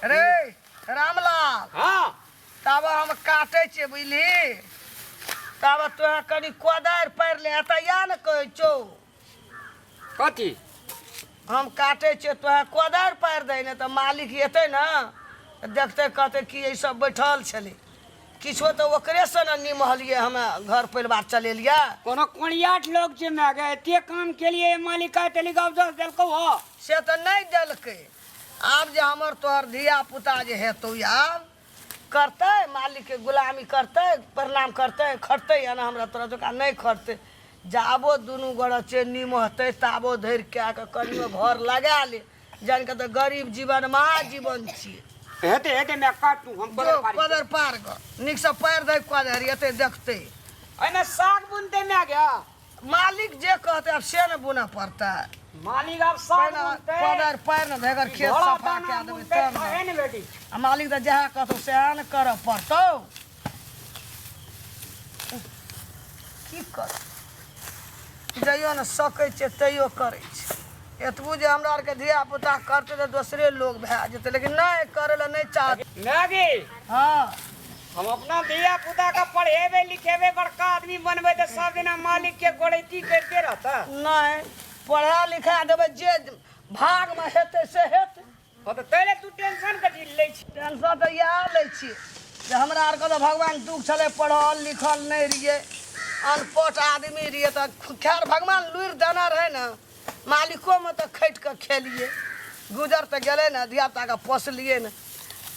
रे रामलाल। हाँ। तब हम काटै छियै बुझली, तब तोरा कनि कोदारि पारि ले, एतऽ इएह ने कहै छौ। कथी? हम काटै छियै, तोरा कोदारि पारि दही ने तऽ मालिक एतै ने तऽ देखतै, कहतै कि ई सब बैठल छलै, किछो तऽ ओकरेसँ ने निमहलियै, हमे घर परिवार चलेलियै। कोनो कोनियाट लोग छै माय गे, एते काम केलियै मालिक आइ तलिक अवसर देलकौ हो? से तऽ नहि देलकै। आब जे हमर तोहर धिया पुता जे हेतौ, आब करतै मालिकके गुलामी, करतै प्रणाम, करतै खटतै, एना हमरा तोरा जकाँ नहि खटतै। जाबो दुनू गोरे छै निमहतै ताबो धरि कए कऽ कनियो घर लगा ले, जानि कऽ तऽ गरीब जीवन महाजीवन छियै। हेतै हेतै मैं काटू हम जो कोदर पारि। कोदर पार कऽ नीकसँ पारि दै कोदर, एतै देखतै। एहिमे साग बुनतै मैं गया? मालिक जे कहतै आब से ने बुनऽ पड़तै। मालिक आब साग पहिने बुनतै, कोदारि पारि ने भेगर खेत घोड़ा सफा दाना कए देबै बुनतै तब ने। तहे ने बेटी। आ मालिक तऽ जएह कहतौ सएह ने करऽ पड़तौ। की कर जइयो ने सकै छियै तैयो करै छियै। एतबो जे हमरा आरके धिया पुता करतै तऽ दोसरे लोग भए जेतै, लेकिन नहि करै लए नहि चाहतै। मैगी। हँ। हम अपना धिया पुता के पढ़ेबै लिखेबै, बड़का आदमी बनबै, तऽ सब दिना मालिक के गोड़ैती करिते रहतै? नहि, पढ़ा लिखा देबै, जे भागमे हेतै से हेतै। हँ तऽ ताहि लए तू टेंशन कथी लै छी? टेंशन तऽ इएह लै छी जे हमरा आरके तऽ भगवान दुःख छलै, पढ़ल लिखल नहि रहियै, अनपढ़ आदमी रहियै, तऽ खैर भगवान लुरि देने रहै ने, मालिकोमे तऽ खटि कऽ खेलियै, गुजर तऽ गेलै ने, धियापुताके पोसलियै ने।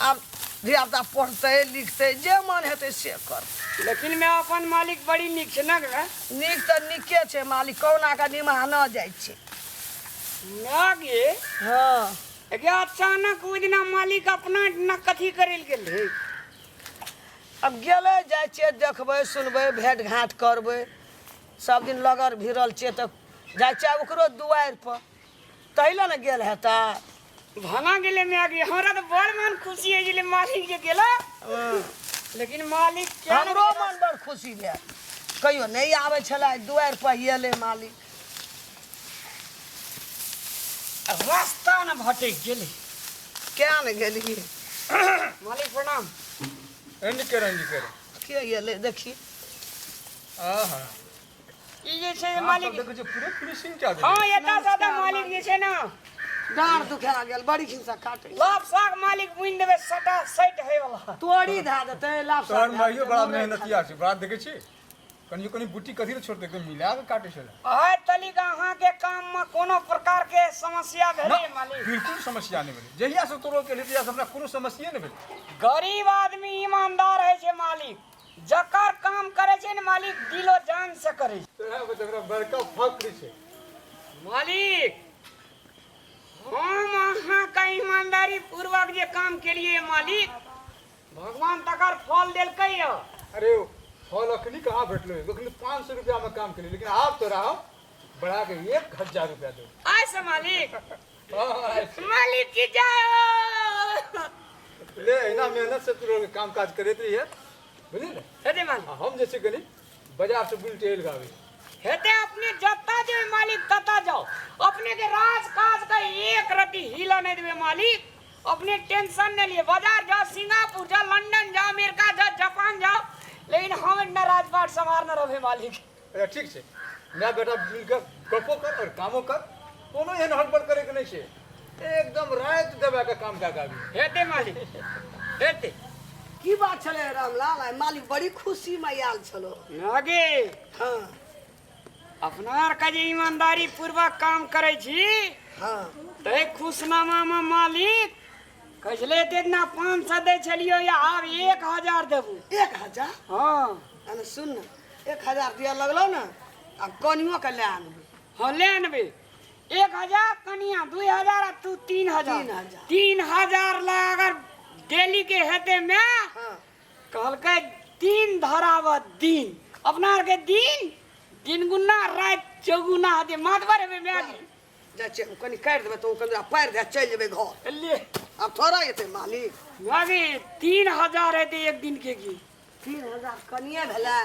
आब धियापुता पढ़तै लिखतै, जे मन हेतै से करतै। लेकिन मैं अपन मालिक बड़ी नीक छै ने गे? नीक तऽ नीके छै मालिक, कहुना कऽ निमाह जाइ छै। ना गे। हँ। गे अचानक ओहि दिना मालिक अपना न कथी करै लए गेल रहै? आब गेलै, जाइ छियै, देखबै सुनबै, भेँट घाँट करबै। सब दिन लगल भिड़ल छियै तऽ जाइ छियै ओकरो दुआरि पर, ताहि लए ने गेल हेतै। भला गेलै माय गे, हमरा तऽ बड़ मन खुशी होइ छलै मालिक जे गेला। लेकिन मालिक किया ने हमरो गेला? मन बड़ खुशी भेल, कहियो नहि आबै छलै, दुआरि पर एलै मालिक। रास्ता ने भटकि गेलै। क्या ने गेलियै? मालिक प्रणाम। एंड कर। के एलै देखी। आहा। ई जे छै मालिक देखै छियै पूरे फिनिशिंग क्या हँ, एता सादा मालिक जे छै ने डाँड़ दुखा गेल, बड़ी खिस्सा काटै। लाभ साग मालिक बुनि देबै, सटा सटि होय वाला। तोरी धए देतै लाभ। तोहर माइयो बड़ा मेहनतिया छै, बड़ा। देखै छी कनियो कनि बुट्टी कथी लए छोड़तै, एकदम मिला कऽ काटै छलै। आइ तलिक अहाँके काममे कोनो प्रकारके समस्या भेलै मालिक? बिल्कुल समस्या नहि भेलै। जहिया से तोरो के तहिया से हमरा कोनो समस्ये नहि भेलै। गरीब आदमी ईमानदार होइ छै मालिक, जकर काम करै छै ने मालिक, दिलो जान से करै छै। तोरा पर तऽ हमरा बड़का फक्र छै। मालिक, हम अहाँके ईमानदारी पूर्वक जे काम केलिए मालिक, भगवान तकर फल देलकै यऽ। अरे फल अखनी कहाँ भेटलो? अखनी 500 रुपया में काम केलियै, लेकिन आब तोरा हम बढ़ा के 1000 रुपया देब। आइ से मालिक? हाँ, आइ से। मालिक की जय हो। ले, एना मेहनत से तू लोग काम काज करैत रहिए, बुझली ने? हेतै मालिक। आ हम जे छै कनि बाजार से बुलि टहलि कऽ आबै छी। हेतै, अपने जतऽ जेबै मालिक ततऽ जाओ, अपने के राज काज के एक रत्ती हिलऽ नहि देबै मालिक। अपने टेंशन नहीं लिए, बाजार जाओ, सिंगापुर जाओ, लंदन जाओ, अमेरिका जाओ, जापान जाओ, लेकिन हम इतना राजपाट संभार न रहे मालिक। अच्छा ठीक छै, माय बेटा मिलके गपो कर और कामो कर, कोनो एहन हड़बड़ करे के नहीं छै, एकदम राति दबा के काम कए के आबी। हेतै मालिक, हेतै। की बात छलै रामलाल, आइ मालिक बड़ी खुशी में आयल छलो? आगे। हँ। अपना आरके जे ईमानदारी पूर्वक काम करै छी तै खुशनामा में मालिक कहै छलै एते दिना 500 दै छलियौ या आब 1000 देबू। 1000? हँ। अरे सुन ने, 1000 दिअ लगलौ ने, आब कनियो के लए आनबै। हँ, ले आनबै। 1000 कनिया, 2000 आ तू 3000। 3000। 3000 लए अगर डेली के हेतै माय। कहलकै दिन धरावत दिन, अपना आरके दिन दिन गुना राति चौगुना हेतै, मातबर हेबै माय गे। जाइ छियै, हम कनि काटि देबै तऽ ओ कनि पारि दए, चलि जेबै घर। ले। आब थोड़ा एतै मालिक। माय गे, 3000 हेतै एक दिन के की? 3000 कनिए भेलै,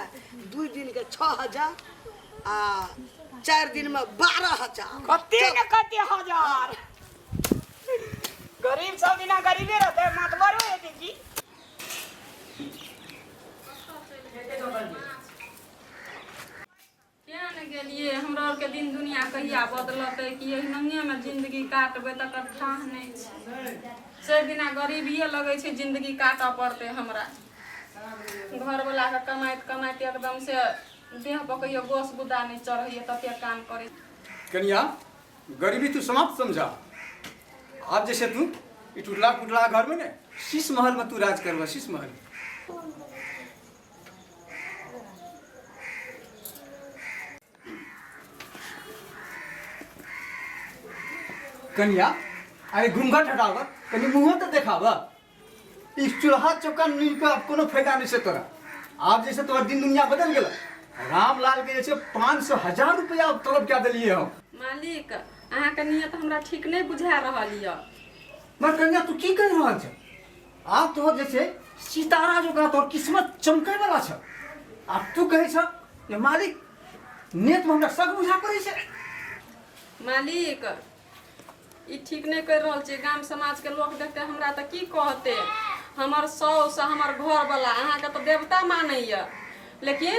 2 दिन के 6000 आ 4 दिनमे 12,000। कते ने कते हजार। गरीब सब दिना गरीबे रहते मातबरो हेतै की। किया ने गेलियै हमरा आरके दिन दुनिया कहिया बदलतै कि एहिनामे जिन्दगी काटबै तकर थाह नहि छै। से बिना गरीबिए लगै छै जिन्दगी काटऽ पड़तै हमरा। घरवलाके कमाइत कमाइत एकदम से देह पर कहियो गोस गुदा नहि चढ़ैए तते काम करै। कनिया गरीबी तू समाप्त समझा। आब जैसे तू ई टूटला फूटला घर में ने शीश महल में तू राज करबा, शीश महल। कनिया अरे घूंघट हटाब, कनि मुँहो तो देखाब। ई चूल्हा चौका नीन के अब कोनो फायदा नहीं से तोरा। आब जैसे तोहर दिन दुनिया बदल गेल। रामलाल के जैसे 500 1000 रुपया अब तलब क्या दिलिए हम। मालिक अहाँके नियत हमरा ठीक नहि बुझा रहल यऽ। मगर कनिया तू की कहि रहल छ? आब तोहर जे छै सितारा जकाँ तोहर किस्मत चमकै वाला छ। आब तू कहै छ जे मालिक नेत में हमरा शक बुझा पड़ै छै। मालिक ई ठीक नहि करि रहल छियै। गाम समाजके लोक देखतै हमरा तऽ की कहतै? हमर साउस आ हमर घरवला अहाँके तऽ देवता मानैए, लेकिन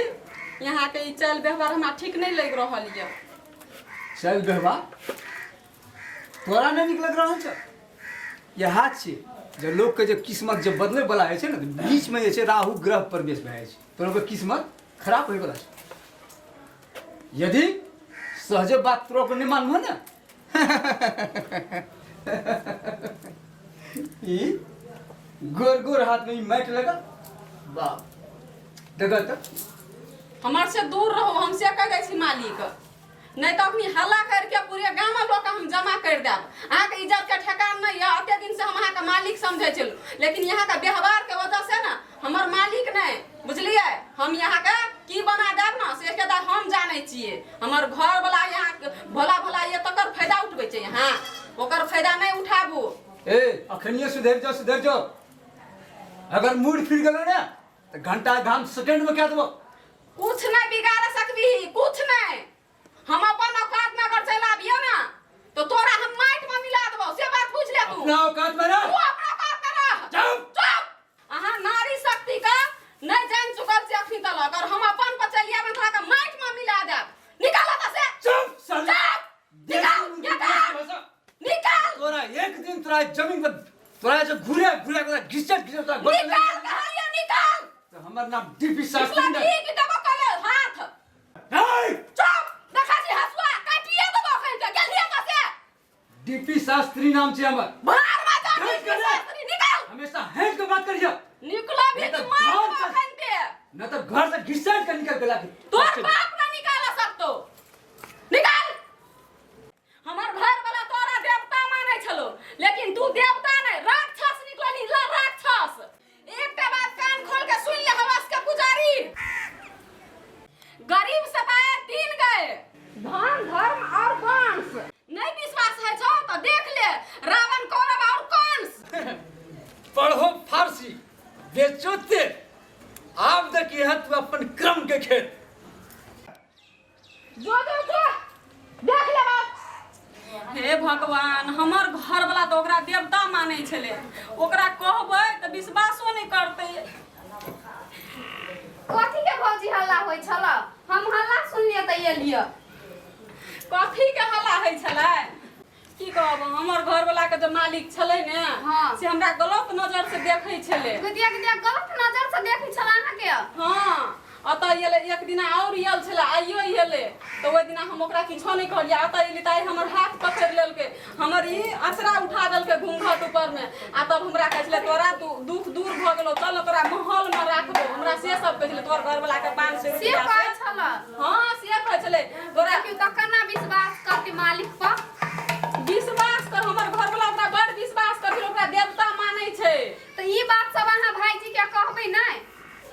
यहाँके ई चालि व्यवहार हमरा ठीक नहि लागि रहल यऽ। चालि व्यवहार तोरा नहि नीक लागि रहल छ? इएह छियै जे लोकके जे किस्मत जे बदलै वाला होइ छै ने, बीचमे जे छै राहु ग्रह प्रवेश भए जाइ छै, तऽ लोकके किस्मत खराब होय वाला छै। यदि सहजे बात तोरा के नहि मानबह ने, ई गोर गोर हाथ में ई माटि लगा बाप देखऽ तऽ। हमर से दूर रहू, हम से कहि दै छी मालिक, नहीं तो अखनी हल्ला करके पूरे गाँव में लोग हम जमा कर देब। अहाँके इज्जत के ठेकान नहीं है। अते दिन से हम अहाँके मालिक समझै छलहुँ, लेकिन यहाँ के व्यवहार के वजह से ना हमर मालिक नहीं बुझलियै। हम यहाँ के की बना देब ना से के हम जानै छियै। हमर घर वाला यहाँ भोला भोला ये तकर फायदा उठबै छै, यहाँ ओकर फायदा नहीं उठाबू। ए अखनिए सुधरि जाओ, सुधरि जाओ। अगर मूड फिर गेलो ना तो घंटा घाम सेकंड में कह देबो। कुछ नहीं बिगाड़ सकबी, कुछ नहीं। हम अपन औकात में अगर चल आबियो ना तो तोरा हम माइट में मिला देबो, से बात बुझ ले तू। अपना औकात में रह। तू अपना औकात में रह। चुप। चुप। अहाँ नारी शक्ति का नहीं जान चुकल छी अखनी तक। अगर हम अपन पर चलि आबे तोरा के माइट में मिला देब। निकाल एतऽ से। चुप साली। चुप। निकाल, देश निकाल। निकाल। तोरा एक दिन तोरा जमीन पर तोरा जो घुरे घुरे तोरा घिसट घिसट तोरा गोड़ निकाल कहलियो, निकाल। तो हमर नाम डीपी शास्त्री निकला नहीं। ठीक देबो कहले हाथ। नहीं। चुप। देखा छी हसुआ काटिए देबो अखन के। गेलिए कसे? डीपी शास्त्री नाम छै हमर। भार में जा नहीं डीपी करे। शास्त्री, निकाल। हमेशा हेंज के बात करियो। निकलो भी नहीं तो तू मार घर देबो से- अखन के। न तो घर से घिसट के निकल गेला। तोर बाप ना निकाल सकतो। निकाल। हमर घर वाला तोरा देवता मानै छलो, लेकिन तू देवता नहीं राक्षस निकलली, ला राक्षस। एकटा बात कान खोल के सुन ले हवस के पुजारी, गरीब सताए तीन गए, धन धर्म और वंश। नहीं विश्वास है छो तो देख ले रावण कौरव और कंस। पढ़ो फारसी बेचो तेल, आब देखिए है तू अपन क्रम के खेत। जो जो जो देख ले बाप। हे भगवान, हमर घर वाला तो ओकरा देवता मानै छलै, ओकरा कहबै तऽ विश्वासो नहि करतै। कथी के भौजी हल्ला होइ छल? हम हल्ला सुनलियै तऽ एलियै। कथी के हल्ला होइ छलै? की कहब, हमर घर वाला के जे मालिक छलै ने, हाँ। से हमरा गलत नजर से देखै छलै। गुदिया गुदिया गलत नजर से देखै छल अहाँके? हाँ, अतऽ एलै एक दिना और आयल छलै, आइयो एलै तऽ ओहि दिना हम ओकरा किछो नहि कहलियै। अतऽ एली तऽ आइ हमर हाथ पकड़ि लेलकै, हमर ई अचरा उठा देलकै घूंघट ऊपर में, आ तब हमरा कहै छलै तोरा दुख दूर भऽ गेलौ, चल तोरा महल में राखबौ। हमरा से सब कहै छलै, तोहर घरवला के 500 से रुपया कहै से। छल? हाँ, से कहै छलै तोरा। देखियौ तऽ केना विश्वास करतै मालिक पर? विश्वास कर, हमर घरवला ओकरा बड़ विश्वास करथिन, ओकरा देवता मानै छै। तऽ ई बात सब अहाँ भाईजी के कहबै नहि?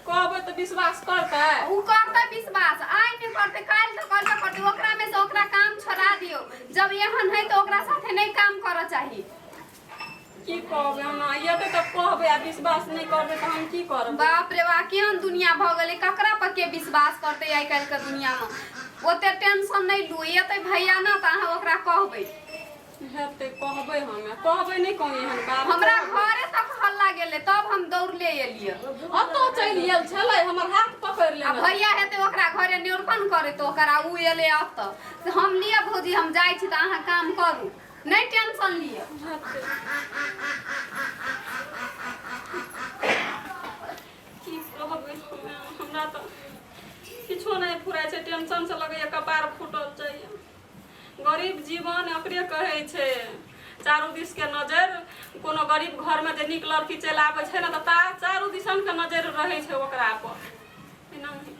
कहबै तऽ विश्वास करतै? उ करतै विश्वास, आइ नहि करतै काल्हि तऽ करबे करतै। ओकरा में से ओकरा काम छोड़ा दियौ, जब एहन है तऽ ओकरा साथे नहि काम करऽ चाही। की कहबै हम, एतै तऽ कहबै, आ विश्वास नहि करबै तऽ हम की करबै? बाप रे बा, केहन दुनिया भऽ गेलै, ककरा पर के विश्वास करतै आइ काल्हि के दुनिया में। ओते टेंशन नहि लू, एतै भैया ने तऽ अहाँ ओकरा कहबै। हेतै कहबै हमे कहबै नहि कहूँ एहन बात हमरा घरे तक हल्ला गेलै तब हम दौड़ले एलियै ओतौ चलि गेल छलै हमर हाथ पकड़ि आ लेने भैया हेतै ओकरा घरे निरूपण करे तऽ ओकरा उ एलै एतऽ से हम लिअ भौजी हम जाइ छी तऽ अहाँ काम करू नहि टेंशन लिअ हेतै। की कहबै हमे हमरा तऽ किछो नहि फुराइ छै टेंशनसँ लगैए कपार फूटल जाइए गरीब जीवन ओकरे कहै छै चारू दिसके नजर कोनो गरीब घरमे जे नीक लड़की चलि आबै छै ने तऽ ता चारू दिसनके नजर रहै छै ओकरा पर एनाही।